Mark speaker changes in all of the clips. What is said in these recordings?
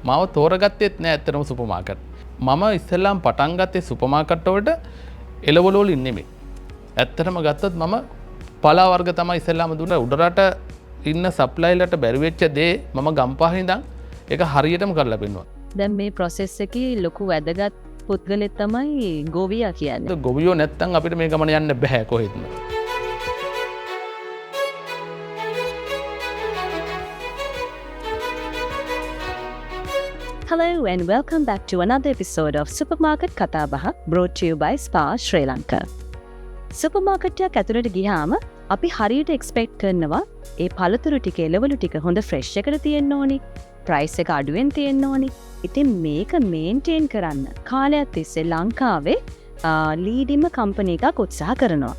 Speaker 1: මාව තෝරගත්තෙත් නෑ ඇත්තටම සුපර් මාකට්. මම ඉස්සෙල්ලාම පටන් ගත්තේ සුපර් මාකට් වලට එළවලු වලින් නෙමෙයි. ඇත්තටම ගත්තොත් මම පලා වර්ග තමයි ඉස්සෙල්ලාම දුන්නේ. උඩරට ඉන්න සප්ලයිලට බැරි වෙච්ච දේ මම ගම්පහ ඉඳන් ඒක හරියටම කරලා පෙන්නුවා.
Speaker 2: දැන් මේ ප්‍රොසෙස් එකේ ලොකු වැදගත් පුද්ගලෙක් තමයි ගොවියා කියන්නේ.
Speaker 1: ගොවියෝ නැත්තම් අපිට මේ ගමන යන්න බෑ කොහෙත්ම.
Speaker 2: Hello and welcome back to another episode of Supermarket Kathabaha, brought to you by Spa Sri Lanka. Supermarket එකක් ඇතුළට ගියාම අපි හරියට එක්ස්පෙක්ට් කරනවා ඒ පළතුරු ටික එළවලු ටික හොඳ ෆ්‍රෙෂ් එකට තියෙන්න ඕනි, ප්‍රයිස් එක අඩුවෙන් තියෙන්න ඕනි. ඉතින් මේක මේන්ටේන් කරන්න කාලයක් තිස්සේ ලංකාවේ ලීඩින්ම කම්පැනි එකක් උත්සාහ කරනවා.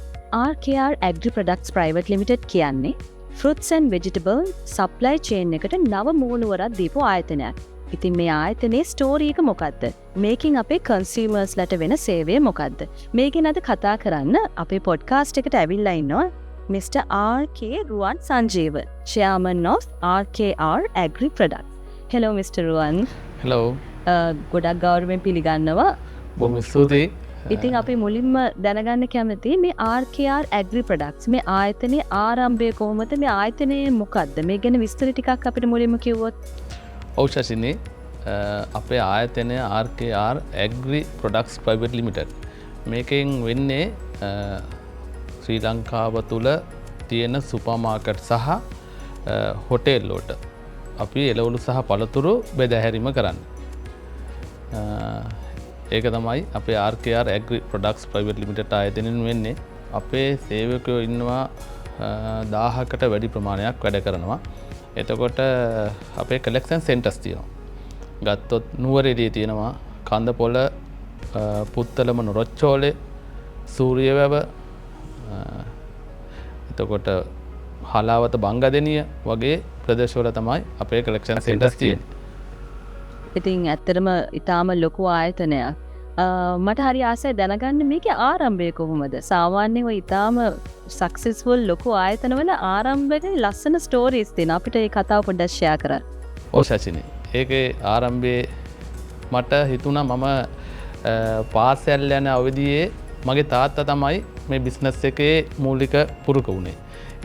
Speaker 2: RKR Agri Products Private Limited කියන්නේ fruits and vegetable supply chain එකට නව මූණුවරක් දීපු ආයතනයක්. ඉතින් මේ ආයතනයේ ස්ටෝරි එක මොකද්ද? මේකෙන් අපේ කන්සියුමර්ස්ලට වෙන සේවය මොකද්ද? මේකෙන් අද කතා කරන්න අපේ පොඩ්කාස්ට් එකට ඇවිල්ලා ඉන්නවා Mr. R.K. Ruwan Sanjeewa, Chairman of RKR Agri Products. Hello Mr. Ruwan.
Speaker 1: Hello.
Speaker 2: ගොඩක් ගෞරවයෙන් පිළිගන්නවා.
Speaker 1: බොහොම ස්තුතියි.
Speaker 2: ඉතින් අපි මුලින්ම දැනගන්න කැමති මේ RKR Agri Products මේ ආයතනයේ ආරම්භය කොහොමද? මේ ආයතනය මොකද්ද? මේ ගැන විස්තර ටිකක් අපිට මුලින්ම කිව්වොත්.
Speaker 1: ඔව් ශශිනී, අපේ ආයතනය RKR Agri Products Private Limited. මේකෙන් වෙන්නේ ශ්‍රී ලංකාව තුළ තියෙන සුපර් මාකට් සහ හොටෙල් වලට අපි එළවලු සහ පළතුරු බෙදා හැරීම කරන්නේ. ඒක තමයි අපේ RKR Agri Products Private Limited ආයතනයෙන් වෙන්නේ. අපේ සේවකයෝ ඉන්නවා 1000කට වැඩි ප්‍රමාණයක් වැඩ කරනවා. එතකොට අපේ කලෙක්ෂන් සෙන්ටර්ස් තියෙනවා. ගත්තොත් නුවරඑළියේ තියෙනවා, කන්දපොළ, පුත්තලම නොරොච්චෝලේ, සූරියවැව, එතකොට හලාවත බංගදෙනිය වගේ ප්‍රදේශවල තමයි අපේ කලෙක්ෂන් සෙන්ටර්ස් තියෙන්නේ.
Speaker 2: ඉතින් ඇත්තටම ඉතාම ලොකු ආයතනයක්. මට හරි ආසයි දැනගන්න මේකේ ආරම්භය කොහොමද? සාමාන්‍යයෙන් ඔය ඉතාම සක්සස්ෆුල් ලොකු ආයතනවල ආරම්භයේ ලස්සන ස්ටෝරීස් තියෙනවා. අපිට ඒ කතාව පොඩ්ඩක් ෂෙයා කරන්න.
Speaker 1: ඔව් ශශිනී. ඒකේ ආරම්භයේ මට හිතුණා මම පාසල් යන අවදියේ මගේ තාත්තා තමයි මේ බිස්නස් එකේ මූලික පුරුක වුණේ.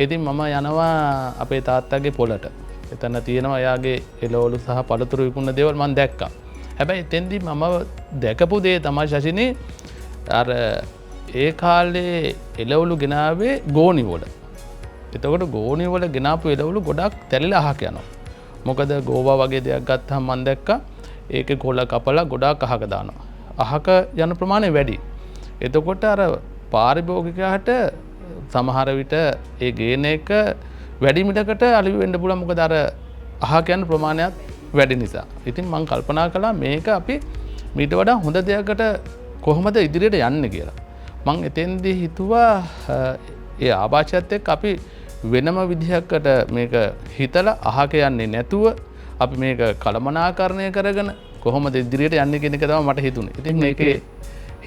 Speaker 1: ඉතින් මම යනවා අපේ තාත්තගේ පොළට. එතන තියෙනවා එයාගේ එළවලු සහ පළතුරු විකුණන දේවල් මං දැක්කා. හැබැයි එතෙන්දී මම දැකපු දේ තමයි ශශිනී, අර ඒ කාලේ එළවලු ගෙනාවේ ගෝණි වල. එතකොට ගෝණි වල ගෙනාපු එළවලු ගොඩක් තැලිලා අහක යනවා. මොකද ගෝවා වගේ දෙයක් ගත්තාම මං දැක්කා ඒකේ කොළ කපලා ගොඩාක් අහක දානවා. අහක යන ප්‍රමාණය වැඩි. එතකොට අර පාරිභෝගිකයාට සමහර විට ඒ ගේන එක වැඩි මිලකට අලෙවි වෙන්න පුළුවන්. මොකද අර අහක යන ප්‍රමාණයත් වැඩි නිසා. ඉතින් මං කල්පනා කළා මේක අපි මීට වඩා හොඳ දෙයකට කොහොමද ඉදිරියට යන්නේ කියලා. මං එතෙන්දී හිතුවා ඒ ආభాෂයත් එක්ක අපි වෙනම විදිහකට මේක හිතලා අහක යන්නේ නැතුව අපි මේක කළමනාකරණය කරගෙන කොහොමද ඉදිරියට යන්නේ කියන එක තමයි මට හිතුනේ. ඉතින් මේකේ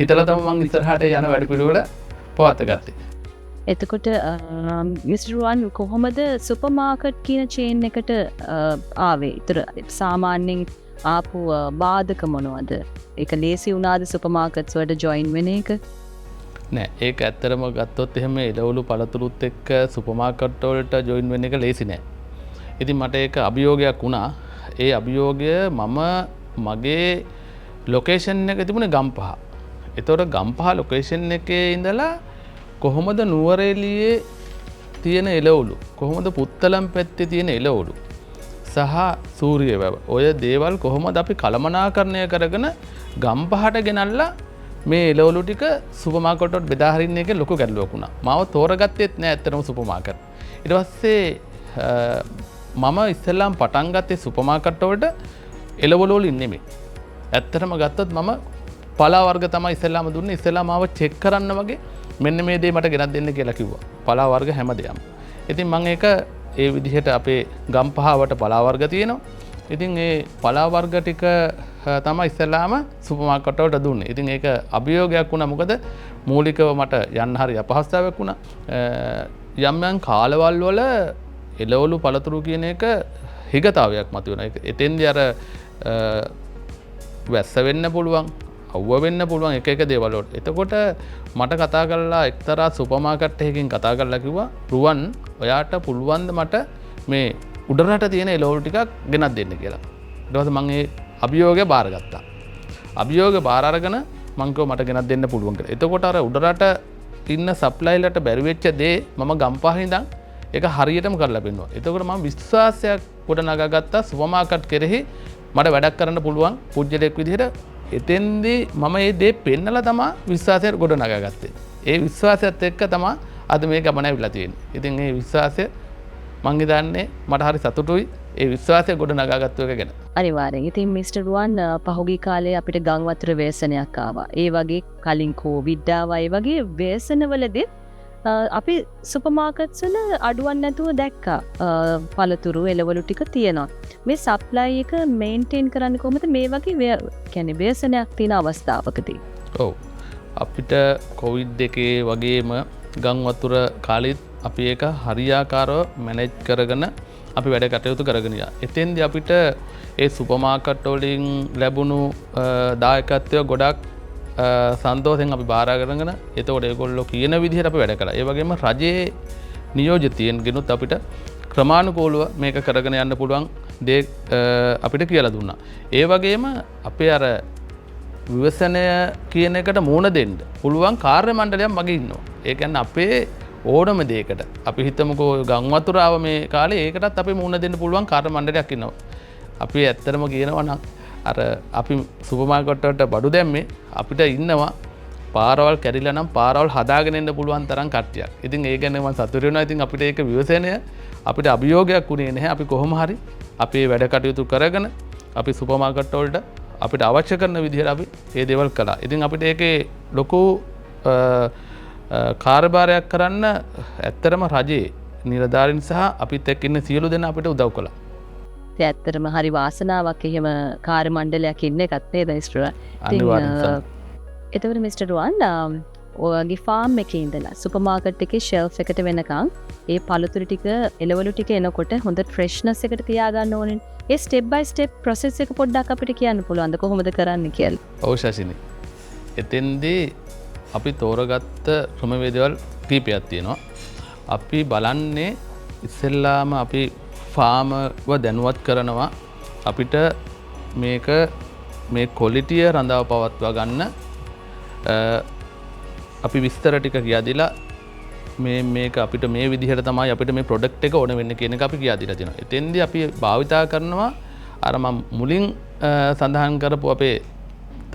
Speaker 1: හිතලා තමයි මං ඉස්සරහට යන වැඩ පිළිවෙල පවත්වා ගත්තේ.
Speaker 2: එතකොට මිස්ටර් රුවන් කොහොමද සුපර් මාකට් කියන චේන් එකට ආවේ? ඒතර සාමාන්‍යයෙන් ආපු බාධක මොනවද? ඒක ලේසි වුණාද සුපර් මාකට්ස් වලට ජොයින් වෙන එක?
Speaker 1: නෑ, ඒක ඇත්තටම ගත්තොත් එහෙම එළවලු පළතුරුත් එක්ක සුපර් මාකට් වලට ජොයින් වෙන එක ලේසි නෑ. ඉතින් මට ඒක අභියෝගයක් වුණා. ඒ අභියෝගය මම මගේ ලොකේෂන් එක තිබුණේ ගම්පහ. එතකොට ගම්පහ ලොකේෂන් එකේ ඉඳලා කොහොමද නුවරඑළියේ තියෙන එළවලු, කොහොමද පුත්තලම් පැත්තේ තියෙන එළවලු සහ සූරියවැව, ඔය දේවල් කොහොමද අපි කළමනාකරණය කරගෙන ගම්පහට ගෙනල්ලා මේ එළවලු ටික සුපර් මාකට් වලට බෙදා හරින්න එකේ ලොකු ගැටලුවක් වුණා. මාව තෝරගත්තෙත් නෑ ඇත්තටම සුපර් මාකට්. ඊට පස්සේ මම ඉස්සෙල්ලාම පටන් ගත්තේ සුපර් මාකට් වලට එළවලු වලින් නෙමෙයි. ඇත්තටම ගත්තොත් මම පලා වර්ග තමයි ඉස්සෙල්ලාම දුන්නේ. ඉස්සෙල්ලාම මාව චෙක් කරන්න වගේ මෙන්න මේ දේ මට ගෙනත් දෙන්න කියලා කිව්වා. පලා වර්ග හැම දෙයක්ම. ඉතින් මං ඒක ඒ විදිහට අපේ ගම්පහවට පලා වර්ග තියෙනවා. ඉතින් ඒ පලා වර්ග ටික තමයි ඉස්සෙල්ලාම සුපර් මාකට් වලට දුන්නේ. ඉතින් ඒක අභියෝගයක් වුණා. මොකද මූලිකව මට යන්න හරි අපහසුතාවයක් වුණා. යම් යම් කාලවල් වල එළවලු පළතුරු කියන එක හිගතාවයක් මතුවෙනවා. ඒක එතෙන්දී අර වැස්ස වෙන්න පුළුවන්, අවුව වෙන්න පුළුවන්, එක එක දේවල් වලට. එතකොට මට කතා කරලා එක්තරා සුපර් මාකට් එකකින් කතා කරලා කිව්වා, රුවන් ඔයාට පුළුවන් ද මට මේ උඩරට තියෙන එළවලු ටිකක් ගෙනත් දෙන්න කියලා. ඊට පස්සේ මං ඒ අභියෝගය බාරගත්තා. අභියෝගය බාර අරගෙන මං කිව්වා මට ගෙනත් දෙන්න පුළුවන් කියලා. එතකොට අර උඩරට ඉන්න සප්ලයිලට බැරි වෙච්ච දේ මම ගම්පහ ඉඳන් ඒක හරියටම කරලා පෙන්නුවා. එතකොට මම විශ්වාසයක් ගොඩ නගාගත්තා සුපර් මාකට් කෙරෙහි මට වැඩක් කරන්න පුළුවන් පුජ්‍යලෙක් විදිහට. එතෙන්දී මම මේ දේ පෙන්නලා තමා විශ්වාසය ගොඩ නගාගත්තේ. ඒ විශ්වාසයත් එක්ක තමා අද මේ ගමන ඇවිල්ලා තියෙන්නේ. ඉතින් මේ විශ්වාසය මං හිතන්නේ මට හරි සතුටුයි ඒ විශ්වාසය ගොඩ නගාගත්තු එක ගැන.
Speaker 2: අනිවාර්යෙන්. ඉතින් මිස්ටර් රුවන්, පහුගිය කාලේ අපිට ගම් වතුර ව්‍යසනයක් ආවා. ඒ වගේ කලින් කෝවිඩ් ආවා. ඒ වගේ ව්‍යසනවලදී අපි සුපර් මාකට්ස් වල අඩුවක් නැතුව දැක්කා. පළතුරු එළවලු ටික තියෙනවා. මේ සප්ලයි එක මේන්ටේන් කරන්න කොහොමද මේ වගේ ව්‍යසනයක් තියෙන අවස්ථාවකදී?
Speaker 1: ඔව්. අපිට කොවිඩ් එකේ වගේම ගම් වතුර කාලෙත් අපි ඒක හරියාකාරව මැනේජ් කරගෙන අපි වැඩ කටයුතු කරගෙන ගියා. එතෙන්දී අපිට ඒ සුපර් මාකට් වලින් ලැබුණු දායකත්වය ගොඩක් සන්තෝෂෙන් අපි බාර අරගෙන එතකොට ඒගොල්ලෝ කියන විදිහට අපි වැඩ කළා. ඒ වගේම රජයේ නියෝජිතයන්ගෙනුත් අපිට ක්‍රමානුකූලව මේක කරගෙන යන්න පුළුවන් දේ අපිට කියලා දුන්නා. ඒ වගේම අපේ අර ව්‍යසනය කියන එකට මුහුණ දෙන්න පුළුවන් කාර්ය මණ්ඩලයක් මගේ ඉන්නවා. ඒ කියන්නේ අපේ ඕනම දෙයකට අපි හිතමුකෝ ගම් වතුර ආව මේ කාලේ, ඒකටත් අපි මුහුණ දෙන්න පුළුවන් කාර්ය මණ්ඩලයක් ඉන්නවා. අපි ඇත්තටම කියනවා නම් අර අපි සුපර් මාකට් වලට බඩු දැම්මේ අපිට ඉන්නවා පාරවල් කැඩිලා නම් පාරවල් හදාගෙන එන්න පුළුවන් තරම් කට්ටියක්. ඉතින් ඒ ගැන මම සතුටු වෙනවා. ඉතින් අපිට ඒක ව්‍යසනය අපිට අභියෝගයක් වුණේ නැහැ. අපි කොහොම හරි අපේ වැඩ කටයුතු කරගෙන අපි සුපර් මාකට් වලට අපිට අවශ්‍ය කරන විදිහට අපි මේ දේවල් කළා. ඉතින් අපිට ඒකේ ලොකු කාර්යභාරයක් කරන්න ඇත්තටම රජයේ නිලධාරීන් සහ අපිත් එක්ක ඉන්න සියලු දෙනා අපිට උදව් කළා.
Speaker 2: ඉතින් ඇත්තටම හරි වාසනාවක් එහෙම කාර්ය මණ්ඩලයක් ඉන්න එකත් නේද මිස්ටර් රුවන්? ඉතින්,
Speaker 1: අනිවාර්යෙන් සර්.
Speaker 2: එතකොට මිස්ටර් රුවන්, ඔයාගේ ෆාම් එකේ ඉඳලා සුපර් මාකට් එකේ ෂෙල්ෆ් එකට වෙනකන් ඒ පළතුරු ටික එළවලු ටික එනකොට හොඳ ෆ්‍රෙෂ්නස් එකට තියාගන්න ඕනේ. ඒ ස්ටෙප් බයි ස්ටෙප් ප්‍රොසෙස් එක පොඩ්ඩක් අපිට කියන්න පුළුවන්ද කොහොමද කරන්න කියලා?
Speaker 1: ඔව් ශශිනි. එතෙන්දී අපි තෝරගත්ත ක්‍රමවේදවල් කීපයක් තියෙනවා. අපි බලන්නේ ඉස්සෙල්ලාම අපි ෆාමව දැනුවත් කරනවා අපිට මේ ක්වොලිටිය රඳව පවත්වා ගන්න අපි විස්තර ටික කියා දීලා මේක අපිට මේ විදිහට තමයි අපිට මේ ප්‍රොඩක්ට් එක ඕන වෙන්නේ කියන එක අපි කියා දීලා තියෙනවා. එතෙන්දී අපි භාවිතා කරනවා අර මම මුලින් සඳහන් කරපු අපේ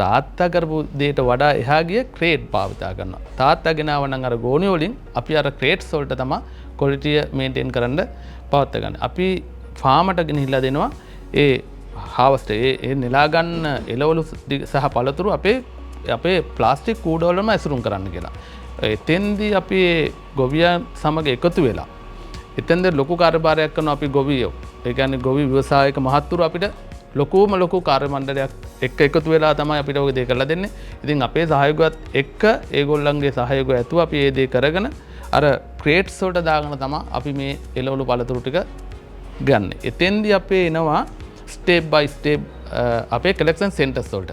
Speaker 1: තාත්තා කරපු දේට වඩා එහා ගිය ක්‍රේට් භාවිතා කරනවා. තාත්තා ගෙනාව නම් අර ගෝණි වලින් අපි අර ක්‍රේට්ස් වලට තමයි ක්වොලිටිය මේන්ටේන් කරන්න පවත්වා ගන්න. අපි ෆාමට ගෙනහිල්ලා දෙනවා ඒ හාවස්ට් ඒ නෙලා ගන්න එළවලු සහ පළතුරු අපේ ප්ලාස්ටික් කූඩවලම ඇසුරුම් කරන්න කියලා. එතෙන්දී අපි ගොවියන් සමග එකතු වෙලා එතෙන්ද ලොකු කාර්යභාරයක් කරනවා අපි ගොවියෝ. ඒ කියන්නේ ගොවි ව්‍යවසායක මහත්තුරු අපිට ලොකුම ලොකු කාර්ය මණ්ඩලයක් එක්ක එකතු වෙලා තමයි අපිට ඔය දේ කරලා දෙන්නේ. ඉතින් අපේ සහයෝගයත් එක්ක ඒගොල්ලන්ගේ සහයෝගය ඇතුව අපි මේ දේ කරගෙන අර ක්‍රේට්ස් වලට දාගෙන තමයි අපි මේ එළවලු පළතුරු ටික ගන්න. එතෙන්දී අපේ එනවා ස්ටෙප් බයි ස්ටෙප් අපේ කලෙක්ෂන් සෙන්ටර්ස් වලට.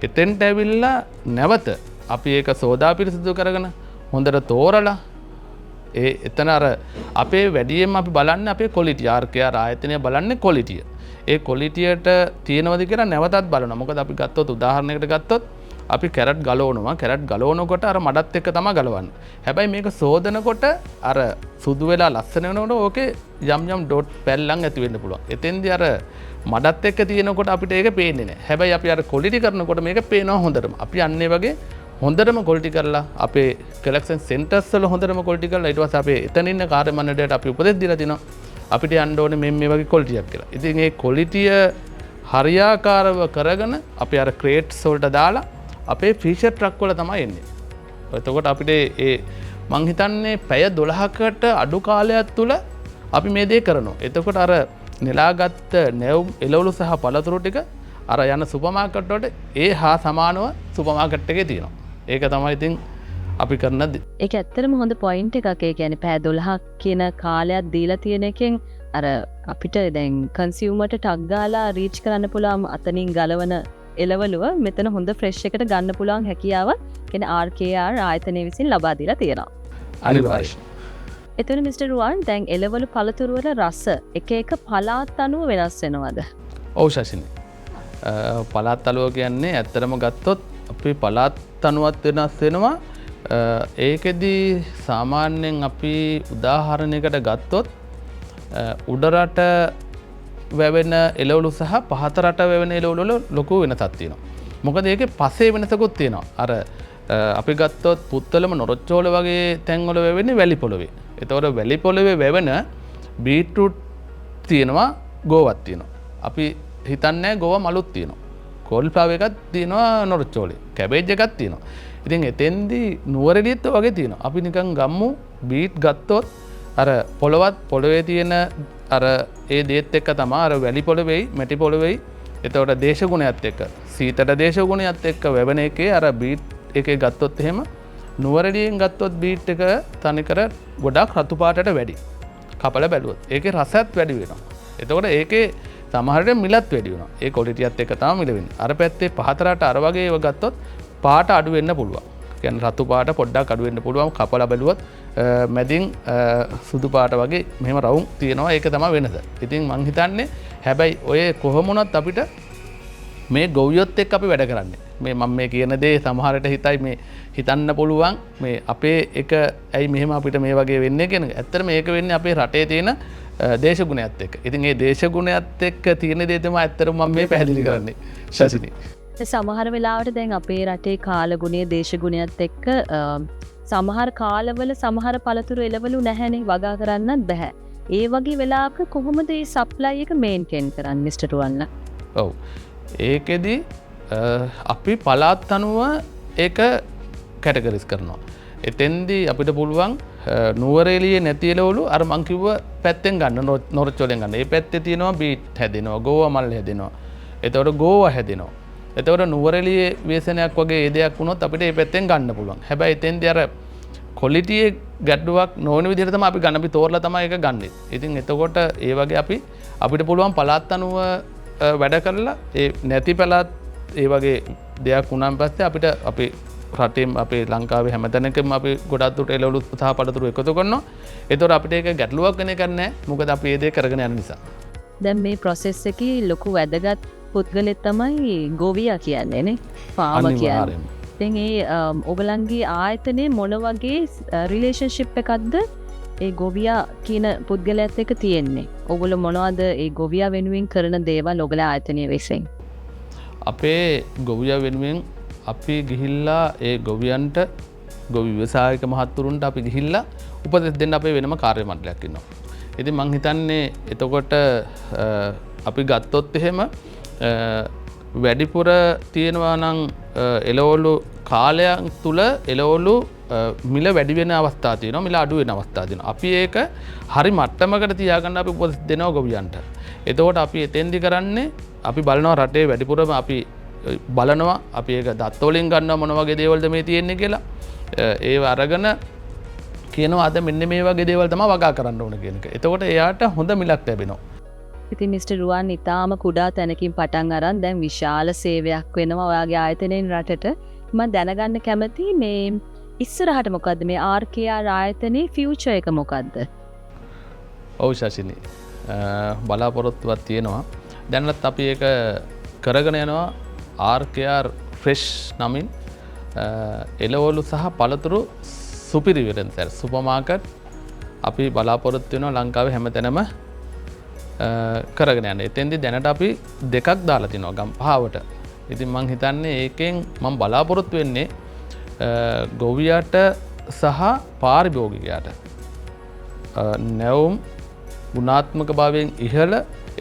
Speaker 1: එතෙන්ට ඇවිල්ලා නැවත අපි ඒක සෝදා පිරිසිදු කරගෙන හොඳට තෝරලා ඒ එතන අර අපේ වැඩියෙන්ම අපි බලන්නේ අපේ ක්වොලිටි. ආර් ආයතනය බලන්නේ ක්වොලිටිය. ඒ ක්වොලිටියට තියෙනවද කියලා නැවතත් බලනවා. මොකද අපි ගත්තොත් උදාහරණයකට ගත්තොත් අපි කැරට් ගලවනවා. කැරට් ගලවනකොට අර මඩත් එක්ක තමයි ගලවන්නේ. හැබැයි මේක සෝදනකොට අර සුදු වෙලා ලස්සන වෙනකොට ඕකේ යම් යම් ඩොට් පැල්ලම් ඇති වෙන්න පුළුවන්. එතෙන්දී අර මඩත් එක්ක තියෙනකොට අපිට ඒක පේන්නේ නැහැ. හැබැයි අපි අර ක්වොලිටි කරනකොට මේක පේනවා හොඳටම. අපි අන්න ඒ වගේ හොඳටම ක්වොලිටි කරලා අපේ කලෙක්ෂන් සෙන්ටර්ස් වල හොඳටම ක්වොලිටි කරලා ඊට පස්සේ අපේ එතන ඉන්න කාර්ය මණ්ඩලයට අපි උපදෙස් දීලා තිනවා. අපිට යන්න ඕනේ මේ වගේ ක්වොලිටියක් කියලා. ඉතින් ඒ ක්වොලිටිය හරියාකාරව කරගෙන අපි අර ක්‍රේට්ස් වලට දාලා අපේ ෆීචර් ට්‍රක් වල තමයි එන්නේ. එතකොට අපිට ඒ මං හිතන්නේ පැය 12කට අඩු කාලයක් තුල අපි මේ දේ කරනවා. එතකොට අර නෙලාගත්ත නැවුම් එළවලු සහ පළතුරු ටික අර යන සුපර් මාකට් වලට ඒ හා සමානව සුපර් මාකට් එකේ තියෙනවා. ඒක තමයි ඉතින් අපි කරන දේ.
Speaker 2: ඒක ඇත්තටම හොඳ පොයින්ට් එකක්. ඒ කියන්නේ පැය 12ක් කියන කාලයක් දීලා තියෙන එකෙන් අර අපිට දැන් කන්සියුමර්ට ටක් ගාලා රීච් කරන්න පුළුවන් අතනින් ගලවන එළවලුව මෙතන හොඳ ෆ්‍රෙෂ් එකට ගන්න පුළුවන් හැකියාව කියන්නේ RKR ආයතනය විසින් ලබා දීලා තියෙනවා.
Speaker 1: අනිවාර්යයෙන්.
Speaker 2: එතකොට මිස්ටර් රුවන්, දැන් එළවලු පළතුරු වල රස එක එක පළාත් අනුව වෙනස් වෙනවද?
Speaker 1: ඔව් ශශිනි. පළාත් අනුව කියන්නේ ඇත්තටම ගත්තොත් අපි පළාත් අනුවත් වෙනස් වෙනවා. ඒකෙදි සාමාන්‍යයෙන් අපි උදාහරණයකට ගත්තොත් උඩරට වැවෙන එළවලු සහ පහත රට වැවෙන එළවලු වල ලොකු වෙනසක් තියෙනවා. මොකද ඒකේ පසේ වෙනසකුත් තියෙනවා. අර අපි ගත්තොත් පුත්තලම නොරොච්චෝල වගේ තැන්වල වැවෙන්නේ වැලි පොළවේ. එතකොට වැලි පොළවේ වැවෙන බීට්‍රූට් තියෙනවා, ගෝවක් තියෙනවා. අපි හිතන්නේ ගෝවා මලුත් තියෙනවා. කොලිෆ්ලවර් එකක් තියෙනවා නොරොච්චෝලේ. කැබේජ් එකක් තියෙනවා. ඉතින් එතෙන්දී නුවරඑළියත් වගේ තියෙනවා. අපි නිකන් ගම්මු බීට් ගත්තොත් අර පොළවත් පොළවේ තියෙන අර ඒ දේත් එක්ක තමා අර වැලි පොළවෙයි මැටි පොළවෙයි, එතකොට දේශගුණයත් එක්ක, සීතල දේශගුණයත් එක්ක වැවෙන එකේ අර බීට් එකේ ගත්තොත් එහෙම නුවරඑළියෙන් ගත්තොත් බීට් එක තනිකර ගොඩක් රතු පාටට වැඩි. කපලා බැලුවොත් ඒකේ රසයත් වැඩි වෙනවා. එතකොට ඒකේ සමහර විට මිලත් වැඩි වෙනවා. ඒ ක්වොලිටියත් එක්ක තමයි මිල වෙන්නේ. අර පැත්තේ පහත රට අර වගේ ඒවා ගත්තොත් පාට අඩු වෙන්න පුළුවන්. කියන්නේ රතු පාට පොඩ්ඩක් අඩු වෙන්න පුළුවන්. කපලා බැලුවොත් මැදින් සුදු පාට වගේ මෙහෙම රවුම් තියෙනවා. ඒක තමයි වෙනස. ඉතින් මං හිතන්නේ හැබැයි ඔය කොහොම වුණත් අපිට මේ ගොවියොත් එක්ක අපි වැඩ කරන්නේ. මේ මම මේ කියන දේ සමහරට හිතයි මේ හිතන්න පුළුවන් මේ අපේ එක ඇයි මෙහෙම අපිට මේ වගේ වෙන්නේ කියන එක. ඇත්තටම මේක වෙන්නේ අපේ රටේ තියෙන දේශගුණයත් එක්ක. ඉතින් ඒ දේශගුණයත් එක්ක තියෙන දේ තමයි ඇත්තටම මම මේ පැහැදිලි කරන්නේ. ශශිනි.
Speaker 2: සමහර වෙලාවට දැන් අපේ රටේ කාලගුණය දේශගුණයත් එක්ක සමහර කාලවල සමහර පළතුරු එළවලු නැහැනේ, වගා කරන්නත් බැහැ. ඒ වගේ වෙලාවක කොහොමද මේ සප්ලයි එක මේන්ටේන් කරන්නේ මිස්ටර් රුවන්ලා?
Speaker 1: ඔව්. ඒකෙදි අපි පළාත් අනුව ඒක කැටගරිස් කරනවා. එතෙන්දී අපිට පුළුවන් නුවරඑළියේ නැති එළවලු අර මං කිව්ව පැත්තෙන් ගන්න, නොරොච්චෝලෙන් ගන්න. ඒ පැත්තේ තියෙනවා බීට් හැදෙනවා, ගෝවා මල් හැදෙනවා. එතකොට ගෝවා හැදෙනවා. එතකොට නුවරඑළියේ ව්‍යසනයක් වගේ ඒ දෙයක් වුණොත් අපිට ඒ පැත්තෙන් ගන්න පුළුවන්. හැබැයි එතෙන්දී අර ක්වොලිටියේ ගැටලුවක් නොවන විදිහට තමයි අපි ගන්න, අපි තෝරලා තමයි ඒක ගන්නෙ. ඉතින් එතකොට ඒ වගේ අපිට පුළුවන් පළාත් අනුව වැඩ කරලා ඒ නැති පළාත් ඒ වගේ දෙයක් වුණාන් පස්සේ අපිට අපේ රටේ අපේ ලංකාවේ හැමතැනකම අපි ගොඩක් දුරට එළවලු සහ පළතුරු එකතු කරනවා. එතකොට අපිට ඒක ගැටලුවක් වෙන එකක් නෑ. මොකද අපි ඒ දේ කරගෙන යන නිසා.
Speaker 2: දැන් මේ ප්‍රොසෙස් එකේ ලොකු වැදගත් පුද්ගලෙක් තමයි ගොවියා කියන්නේ නේ, ෆාමර් කියන්නේ.
Speaker 1: අනිවාර්යයෙන්ම.
Speaker 2: ඉතින් ඒ ඔයගලන්ගේ ආයතනයේ මොන වගේ රිලේෂන්ෂිප් එකක්ද ඒ ගොවියා කියන පුද්ගලයාත් එක්ක තියෙන්නේ? ඔයගොල්ලෝ මොනවද ඒ ගොවියා වෙනුවෙන් කරන දේවල් ඔයගොල්ලෝ ආයතනය විසින්?
Speaker 1: අපේ ගොවියා වෙනුවෙන් අපි ගිහිල්ලා ඒ ගොවියන්ට, ගොවි ව්‍යවසායක මහත්තුරුන්ට අපි ගිහිල්ලා උපදෙස් දෙන්න අපේ වෙනම කාර්ය මණ්ඩලයක් ඉන්නවා. ඉතින් මං හිතන්නේ එතකොට අපි ගත්තොත් එහෙම වැඩිපුර තියෙනවා නම් එළවලු කාලයක් තුල එළවලු මිල වැඩි වෙන අවස්ථා තියෙනවා, මිල අඩු වෙන අවස්ථා තියෙනවා. අපි ඒක හරි මට්ටමකට තියාගන්න අපි උපදෙස් දෙනවා ගොවියන්ට. එතකොට අපි එතෙන්දි කරන්නේ අපි බලනවා රටේ වැඩිපුරම අපි බලනවා, අපි ඒක දත්ත වලින් ගන්නවා මොන වගේ දේවල්ද මේ තියෙන්නේ කියලා. ඒව අරගෙන කියනවා අද මෙන්න මේ වගේ දේවල් තමයි වගා කරන්න ඕන කියන එක. එතකොට එයාට හොඳ මිලක් ලැබෙනවා.
Speaker 2: ඉතින් මිස්ටර් රුවන්, ඉතාම කුඩා තැනකින් පටන් අරන් දැන් විශාල සේවයක් වෙනවා ඔයාගේ ආයතනයෙන් රටට. මම දැනගන්න කැමතියි මේ ඉස්සරහට මොකද්ද මේ RKR ආයතනයේ ෆියුචර් එක මොකද්ද?
Speaker 1: ඔව් ශශිනි, බලාපොරොත්තුවක් තියෙනවා. දැනටත් අපි ඒක කරගෙන යනවා RKR fresh නමින් එළවලු සහ පළතුරු සුපිරි වෙළඳසැල් සුපර් මාකට් අපි බලාපොරොත්තු වෙනවා ලංකාවේ හැමතැනම කරගෙන යන්න. එතෙන්දී දැනට අපි දෙකක් දාලා තිනවා ගම්පහවට. ඉතින් මං හිතන්නේ ඒකෙන් මං බලාපොරොත්තු වෙන්නේ ගොවියාට සහ පාරිභෝගිකයාට නැවුම් ගුණාත්මක භාවයෙන් ඉහළ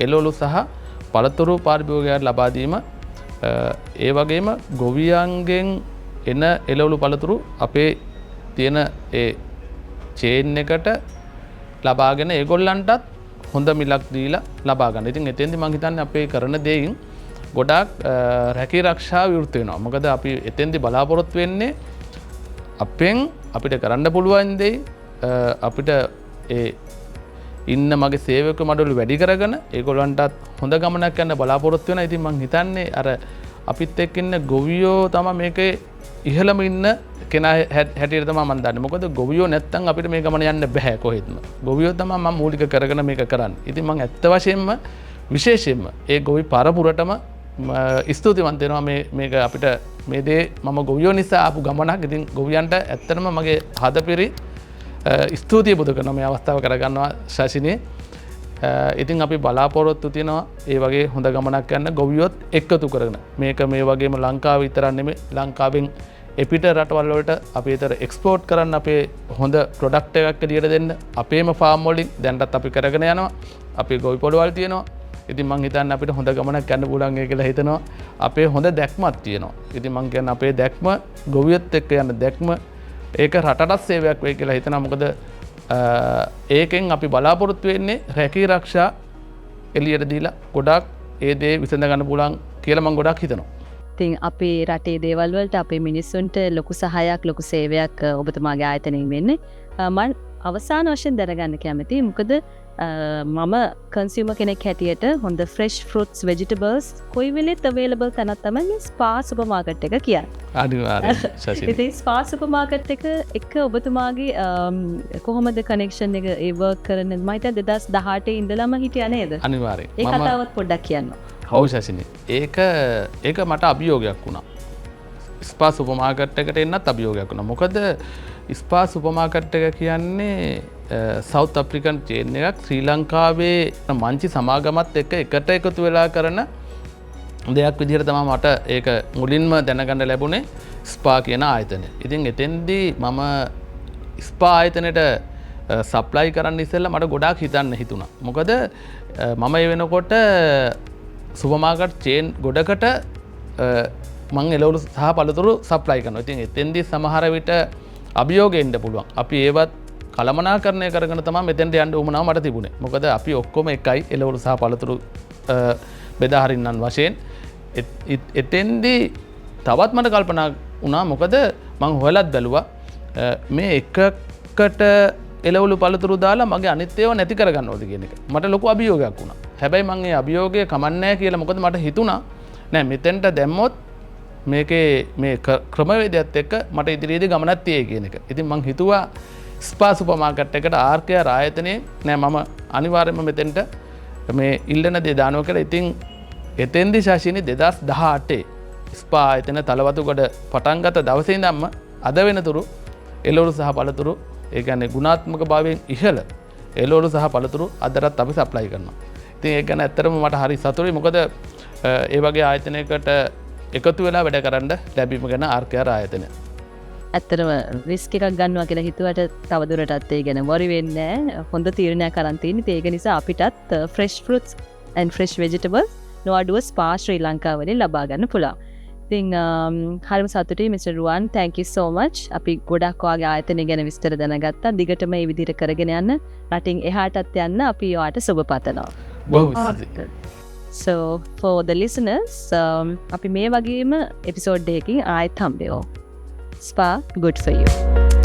Speaker 1: එළවලු සහ පළතුරු පාරිභෝගිකයාට ලබා දීම, ඒ වගේම ගොවියන්ගෙන් එන එළවලු පළතුරු අපේ තියෙන ඒ චේන් එකට ලබාගෙන ඒගොල්ලන්ටත් හොඳ මිලක් දීලා ලබා ගන්න. ඉතින් එතෙන්දී මං හිතන්නේ අපේ කරන දෙයින් ගොඩාක් රැකී රක්ෂා විවෘත වෙනවා. මොකද අපි එතෙන්දී බලාපොරොත්තු වෙන්නේ අපෙන් අපිට කරන්න පුළුවන් දෙයි අපිට ඒ ඉන්න මගේ සේවක මඩලු වැඩි කරගෙන ඒගොල්ලන්ටත් හොඳ ගමනක් යන්න බලාපොරොත්තු වෙනවා. ඉතින් මං හිතන්නේ අර අපිත් එක්ක ඉන්න ගොවියෝ තමයි මේකේ ඉහළම ඉන්න කෙනා හැටියට තමයි මං දන්නේ. මොකද ගොවියෝ නැත්තම් අපිට මේ ගමන යන්න බැහැ කොහෙත්ම. ගොවියෝ තමයි මං මූලික කරගෙන මේක කරන්නේ. ඉතින් මං ඇත්ත වශයෙන්ම විශේෂයෙන්ම ඒ ගොවි පරපුරටම ස්තුතිවන්ත වෙනවා. මේක අපිට මේ දේ මම ගොවියෝ නිසා ආපු ගමනක්. ඉතින් ගොවියන්ට ඇත්තටම මගේ හදපිරි ස්තුතිය පුද කරනවා, මේ අවස්ථාව කරගන්නවා ශශිනී. ඉතින් අපි බලාපොරොත්තු තියෙනවා ඒ වගේ හොඳ ගමනක් යන්න ගොවියොත් එක්කතු කරගෙන. මේක මේ වගේම ලංකාව විතරක් නෙමෙයි, ලංකාවෙන් එපිට රටවල් වලට අපි ඊතර එක්ස්පෝර්ට් කරන්න අපේ හොඳ ප්‍රොඩක්ට් එකක් එළියට දෙන්න අපේම ෆාම් වලින් දැන්ටත් අපි කරගෙන යනවා. අපේ ගොවි පොළවල් තියෙනවා. ඉතින් මං හිතන්නේ අපිට හොඳ ගමනක් යන්න පුළුවන් ඒ කියලා හිතනවා. අපේ හොඳ දැක්මක් තියෙනවා. ඉතින් මං කියන්නේ අපේ දැක්ම, ගොවියොත් එක්ක යන දැක්ම, ඒක රටටත් සේවයක් වෙයි කියලා හිතනවා. මොකද ඒකෙන් අපි බලාපොරොත්තු වෙන්නේ රැකී රක්ෂා එළියට දීලා ගොඩාක් ඒ දේ විසඳ ගන්න පුළුවන් කියලා මං ගොඩාක් හිතනවා.
Speaker 2: ඉතින් අපේ රටේ දේවල් වලට අපේ මිනිස්සුන්ට ලොකු සහායක්, ලොකු සේවයක් ඔබතුමාගේ ආයතනයෙන් වෙන්නේ. මං අවසාන වශයෙන් දැනගන්න කැමතියි. මොකද මම කන්සියුමර් කෙනෙක් හැටියට හොඳ ෆ්‍රෙෂ් ෆෘට්ස්, වෙජිටබල්ස් කොයි වෙලෙත් අවේලබල් තැනක් තමයි මේ ස්පා සුපර් මාකට් එක කියන්නේ.
Speaker 1: අනිවාර්යයෙන් ශශිනී.
Speaker 2: ඉතින් ස්පා සුපර් මාකට් එක එක්ක ඔබතුමාගේ කොහොමද කනෙක්ෂන් එක, ඒ වර්ක් කරන? මම හිතන්නේ 2018 ඉඳලම හිටියා නේද?
Speaker 1: අනිවාර්යයෙන්.
Speaker 2: ඒ කතාවත් පොඩ්ඩක් කියන්න.
Speaker 1: ඔව් ශශිනී. ඒක මට අභියෝගයක් වුණා. ස්පා සුපර් මාකට් එකට එන්නත් අභියෝගයක් වුණා. මොකද ස්පා සුපර් මාකට් එක කියන්නේ සවුත් අප්‍රිකන් චේන් එකක්, ශ්‍රී ලංකාවේ මංචි සමාගමත් එක්ක එකට එකතු වෙලා කරන දෙයක් විදිහට තමයි මට ඒක මුලින්ම දැනගන්න ලැබුණේ ස්පා කියන ආයතනය. ඉතින් එතෙන්දී මම ස්පා ආයතනයට සප්ලයි කරන්න ඉස්සෙල්ලා මට ගොඩාක් හිතන්න හිතුණා. මොකද මම ඒ වෙනකොට සුපර් මාකට් චේන් ගොඩකට මං එළවලු සහ පළතුරු සප්ලයි කරනවා. ඉතින් එතෙන්දී සමහර විට අභියෝග එන්න පුළුවන්. අපි ඒවත් කළමනාකරණය කරගෙන තමයි මෙතෙන්ට යන්න උවමනාව මට තිබුණේ. මොකද අපි ඔක්කොම එකයි එළවලු සහ පළතුරු බෙදා හරින්නන් වශයෙන්. එතෙන්දී තවත් මට කල්පනා වුණා, මොකද මං හොයලත් බැලුවා මේ එකකට එළවලු පළතුරු දාලා මගේ අනිත් ඒවා නැති කරගන්න ඕනද කියන එක. මට ලොකු අභියෝගයක් වුණා. හැබැයි මං ඒ අභියෝගය කමන්නේ කියලා, මොකද මට හිතුණා නෑ මෙතෙන්ට දැම්මොත් මේකේ මේ ක්‍රමවේදයත් එක්ක මට ඉදිරියේදී ගමනක් තියෙයි කියන එක. ඉතින් මං හිතුවා ස්පා සුපර් මාකට් එකට ආර්කේආර් ආයතනයේ නෑ මම අනිවාර්යයෙන්ම මෙතෙන්ට මේ ඉල්ලන දේ දානවා කියලා. ඉතින් එතෙන්දී ශාශිනි 2018 ස්පා ආයතන තලවතුගොඩ පටන් ගත දවසේ ඉඳන්ම අද වෙනතුරු එළවලු සහ පළතුරු, ඒ කියන්නේ ගුණාත්මක භාවයෙන් ඉහළ එළවලු සහ පළතුරු අදටත් අපි සප්ලයි කරනවා. ඉතින් ඒක ගැන ඇත්තටම මට හරි සතුටුයි. මොකද ඒ වගේ ආයතනයකට එකතු වෙලා වැඩ කරන්න ලැබීම ගැන ආර්කේආර් ආයතනය.
Speaker 2: ඇත්තටම රිස්ක් එකක් ගන්නවා කියලා හිතුවට තවදුරටත් ඒ ගැන වරි වෙන්නේ නෑ. හොඳ තීරණයක් අරන් තියෙන්නේ. ඉතින් ඒක නිසා අපිටත් fresh fruits and fresh vegetables නොඅඩුව ස්පා ශ්‍රී ලංකාවලින් ලබා ගන්න පුළුවන්. ඉතින් හරිම සතුටුයි mister Ruwan, thank you so much. අපි ගොඩක් ඔයාගේ ආයතනය ගැන විස්තර දැනගත්තා. දිගටම මේ විදිහට කරගෙන යන්න, රටින් එහාටත් යන්න අපි ඔයාට සුබ පතනවා.
Speaker 1: බොහොම ස්තුතියි.
Speaker 2: So for the listeners, අපි මේ වගේම එපිසෝඩ් එකකින් ආයෙත් හම්බෙමු. Spa, good for you.